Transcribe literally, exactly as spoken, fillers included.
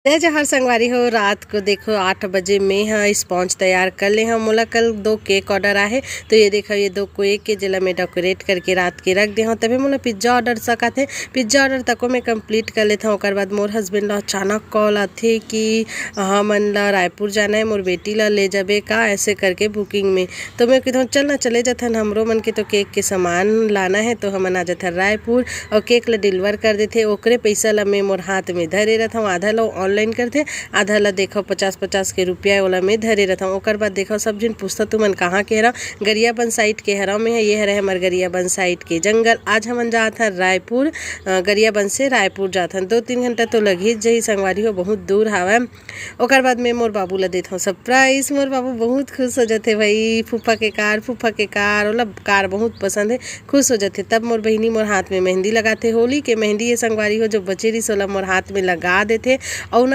जय जोहार संगवारी हो, रात को देखो आठ बजे मैं ह स्पॉन्ज तैयार कर ले हव। मोला कल दो केक ऑर्डर आहे, तो ये देखो ये दो केक के जेला मैं डेकोरेट करके रात के रख दे हव। तभे मोला पिज्जा ऑर्डर सकत हे, पिज्जा ऑर्डर तको मैं कंप्लीट कर लेथव। ओकर बाद मोर हस्बैंड ला अचानक कॉल आथे कि हमन ला रायपुर जाना है, मोर बेटी ला ले जाबे का, ऐसे करके बुकिंग में। तो मैं कहता हूँ चल ना चले जाथन, हमरो मन के तो केक के सामान लाना है, तो हमन आ जाथन रायपुर और केक ला डिलीवर कर देथे। ओकरे पैसा ला मैं मोर हाथ में धरे रहता हूँ, आधा ला ऑनलाइन करथे, आधा ला देखो पचास पचास के रुपया ओला मैं धरे रहता हूँ। ओकर बाद देखो सब झिन पूछता तुमन कहाँ के हरा, गरियाबंद साइड के हरा मैं, ये हरे हमर गरियाबंद साइड के जंगल। आज हमन जात हन रायपुर, अ, गरियाबंद से रायपुर जात हन, दो तीन घंटा तो लग ही जही संगवारी हो, बहुत दूर हावय। ओकर बाद में मोर बाबू ला देत हव सरप्राइज। मोर बाबू बहुत खुश हो जाथे भाई, फूफा के कार, फूफा के कार, ओला कार बहुत पसंद है, खुश हो जाथे। तब मोर बहिनी मोर हाथ में मेहंदी लगाथे, होली के मेहंदी ये संगवारी हो जो बचे रिस ओला मोर हाथ में लगा देथे। और